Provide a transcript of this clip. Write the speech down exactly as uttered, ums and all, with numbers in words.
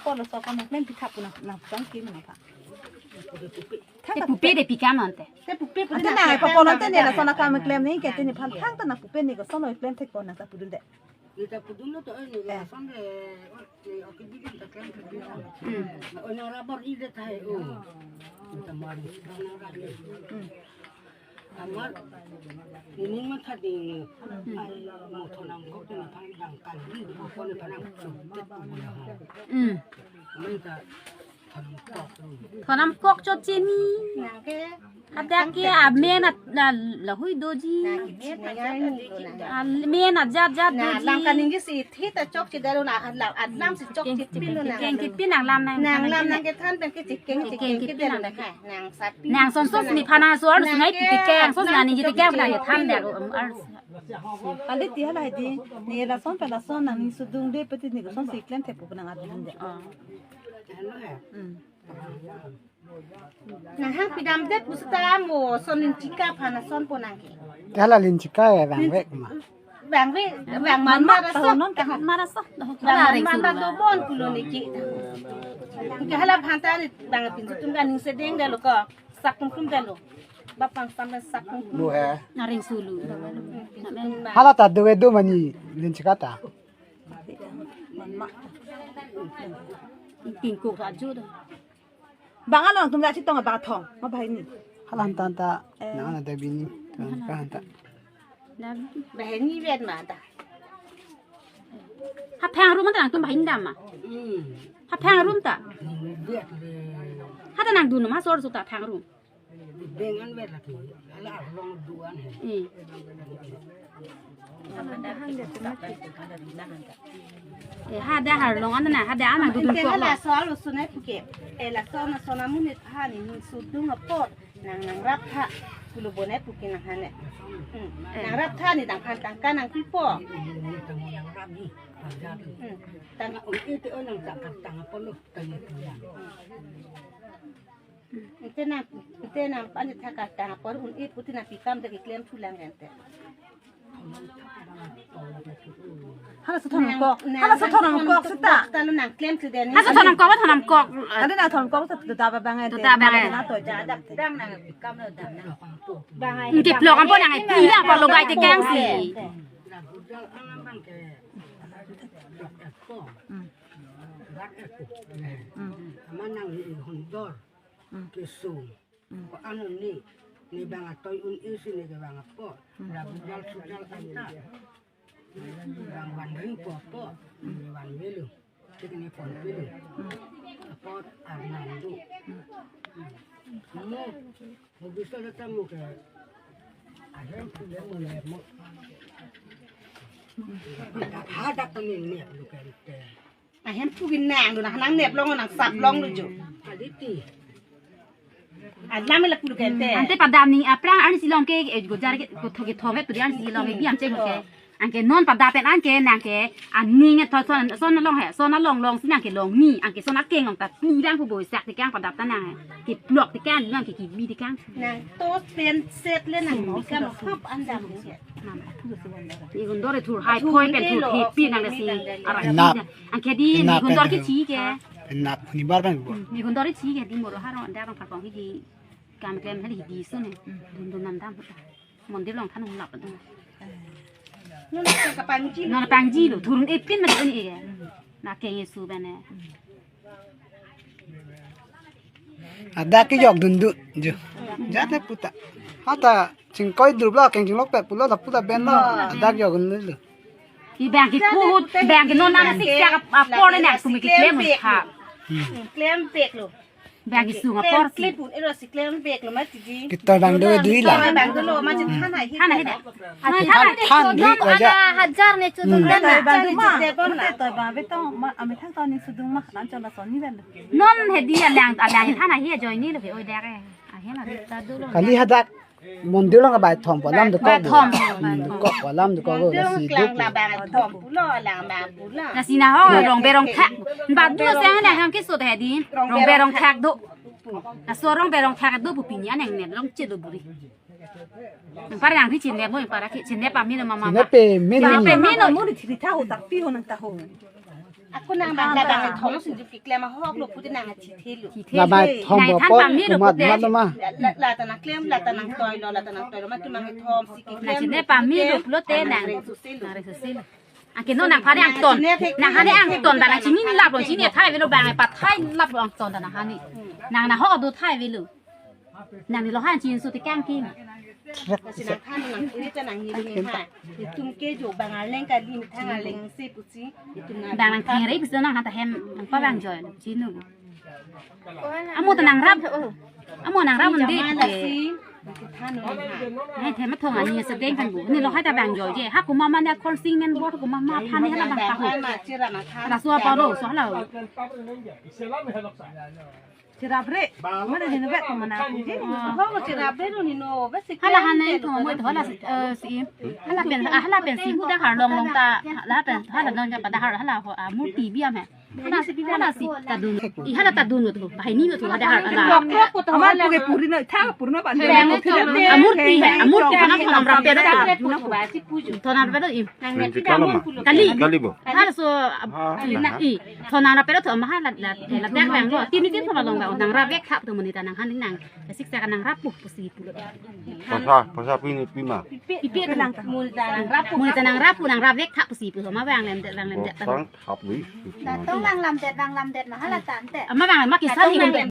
Polo so kono klem pitha pu nang nang pang ki mana pa. Te pupe de pi kam ante. Te pupe pu ante na pa polo te ne lason akam klem ni ke te ne phan thang ta na pupe ne koson klem thek pon nang ta pudun de. Ni ta pudun lo to, eh, ni lason de, eh, oke bidin ta klem ke bidin. Hmm. Na, oh, na rubber i de thai, oh. Ni ta mari, na rubber. Hmm. Amar, ini mah tadi ni, ai, mo thonam kok tu na phan dang kali, mo kon phan nang chuk tet tu bola ho. Hmm. Amen ta thonam kok tu. Thonam kok chot chini. Nang ke. Hadak ke amen at la, lahui doji. Nang ke, nang ke, amen ajat jat doji. Nang kaning si thi ta chok si dalo na, alam, alam si chok si pin lo nang. Keng kipin nang lam nang. Nang lam nang ke than pen ke chikeng, chikeng kipin nang ke. Nang sapi. Nang son sos ni phana so ar sunai piti ke, son na ni jiti ke na ye tham de. Kali ti hala di, ni lason pe lason nang ni sudung de peti ni son si klem thek pu nang adun de. Hmm. Nang hang pidam de pu seta mo son linchika phana son po nang ke. Hala linchika ya bang vek ma. Bang ve, bang man mara so. Non ke mara so. Bang man mara dobon pulo niki. Ke hala phanta ni bang pintu tum kan ning sedeng dalo ko. Sak tum tum dalo. Bapang sampai sak tum tum. Lu he. Naring sulu. Hala ta do ve do mani linchika ta. Tingkuk raju dah. Bang along tum dak sitong bang thong, ma bahini. Halan tan ta, eh, nang ada bini, tan ka han ta. Bahini vet ma ta. Ha phang room ta nang tum bahini dam ma. Hmm. Ha phang room ta. Vet le. Ha ta nang dun ma sor su ta phang room. Dengan vet lagi. Ala long duan he. Hmm. Eh, hadak arlong an na, hadak an nang dudun. Te ko hala lo. Soal usunai puke. Eh, lason na son amonit ha ni ning sudung apot. Nang nangrap tha. Pulo bonai puke nang hane. Hmm. Eh. Nangrap tha ni dang phan tangka nang pipo. Hmm. Tang un-e te o nang tang tang apot lo tang itu ya. Ante nang, ante nang pani thak tang apor un-e puti nang pi kam de keklem thu lang ante. Hala so thonam kok. Hala so thonam kok seta. Talo nang klem si deni. Hala so thonam kok, thonam kok. Ante nang thonam kok seta da ba bang ante. Da bang ante. Na to ja da. Bang nang pi kam lo da nang. Bang ai. Nang keplok ampon nang ai pi da apor lo gai te kang si. Hmm. Hmm. Ama nang ni hundor. Hmm. Kesung. Hmm. Ko anu ni, ni bang atoi un-e si ni ke bang apot. Hmm. Labu jal sujal anta. Bang van ring po po, ni van velo. Tik ni pon velo. Hmm. Apot Arnando. Hmm. Mo, mo bisa datang mo ke. Ahem pule mo le mo. Hadak ni ni lu ke. Ahem pu gin nang do na nang nep long nang sap long do jo. Aditi. Adlam la pulu kente. Ante padam ni aphrang arnisi long ke, eh, gojar ke, kotho kethom ke, pudi arnisi long ke, biam cheng ke. Anke non padam pen anke, nang ke, aning ke thoi son, son long he, son long long si nang ke long ni, anke son akeng long ta, ni dang pu boi sak te kang padam ta nang he. Keplok te kang, nang ke kebi te kang. Nang to pen set le nang, hmm, bika mo hap andam ni. Ni hundor thur hai thoi pen thur he pi nang si. Arak. Nap. Anke di ni nap hundor pen ke thur. Chi ke. Nap ni bar pen bo. Ni hundor chi ke di moro harong da rong pakong di. Kam klem hali di sun he. Dun dun nam dam. Mondir long than hum lap dun. Non ke kapangji. Non pangji lo thurun epin ma dun e. Na ke Yesu bene. Ada ke jok dun dun jo. Jat le puta. Hata chingkoi drup lo keng chinglok pet pulo ta puta ben lo. Ada ke jok dun dun lo. Ki bang ki kut, bang ki non ana sik sak apor le nang sumi ki klem ha. Hmm. Klem pek lo. Bang ki sung apor si. Klem pun ero si klem pek lo ma tiji. Kitor bang do dui la. Bang do lo ma chin than hai hi. Than hai da. Than, than, than, than, dui la ja. Hajar ne chu dun. Hmm. Than hai bang do ma. Te pon la. Te to bang be to ma, ame thang to ni sudung ma, lan chon la son ni ben. Non he di alang, alang than hai hi ajoine lo ke oi dare. Ahem a ta do lo. Kali hadak. Mondir long ke bai thom po alam dokok. Bai thom. Hmm, dokok po alam dokok. Mondir lasi lang do. Lang bang thom pulo, lang bang pulo. Lasi na ho rong berong thak. Ba do sang na ham ke so he di. Rong berong thak do. Laso rong berong thak do pu pini aneng ne long che do buri. Par yang ri chin ne mo para ke chin ne pa mi no mama. Chin ne pe mi no. Chin ne pe mi no mo ri thiri tha ho tak pi ho nang ta ho. Ako nang bang la bang thom sung jup keklem ahok lo pu te nang athi thelo. Labang thom. Nang bo than po pamelo umat pute. Mat lo ma. La la ta nang klem, la ta nang toi lo, la ta nang toi lo, ma tu nang thom si keklem. Nang chine pamelo pulote nang reng suse lo. Nang reng suse lo. Anke non nang hani angton. Nang hani angton ta nang chini lap lo, chini thai avelo bang pathai lap lo angton ta nang hani. Nang nahok do thai avelo. Nang ni lo han chin su ti kang king. Lasi nang than nang kuri ta nang ni ni ha. Itum ke jo bang arleng kali, thang arleng se pusi. Itum nang bang nang thang rei pusi nang han ta hem nang pa bang joi lo chinu. Amo ta nang rap. Amo nang rap undi. Than nang ha. Nai them thong ani sedeng kan bu. Ni lo hai ta bang joi je. Ha kuma ma ne khol sing men bor kuma ma phan ni hala bang ta ho. Chira nang than. Laso apa lo, so hala. Chirap re. Mana ni no bet ko mana. Ho chirap re no ni no. Bet si hala han nai ko mo hala, eh, si. Hala pen, ah, hala pen si hu dahar long long ta. Hala pen hala long ja pa dahar hala ho, ah, murti biam he. Hala si hala si ta dun. I hala ta dun tu. Bahai ni tu dahar hala. Amar puke puri no tha purno ban. Ah, murti he, ah, murti kana thonam rap pe do. Thonam rap pe do i. Kali. Kali bo. Hala so, ah, na i. Thonam rap pe do thon ma hala la la la dak bang lo. Tin tin thon long bang nang rap vek thap tu muni ta nang han nang. Sik sa nang rap pu pusi pu lo. Pasa, pasa pini pima. Pipi lang ta. Muni ta nang rap pu. Muni ta nang rap pu nang rap vek thap pusi pu ma bang lem det bang lem det. Sang thap lui. Datong bang lam det bang lam det ma hala tan te. Ama bang ma kisan ni.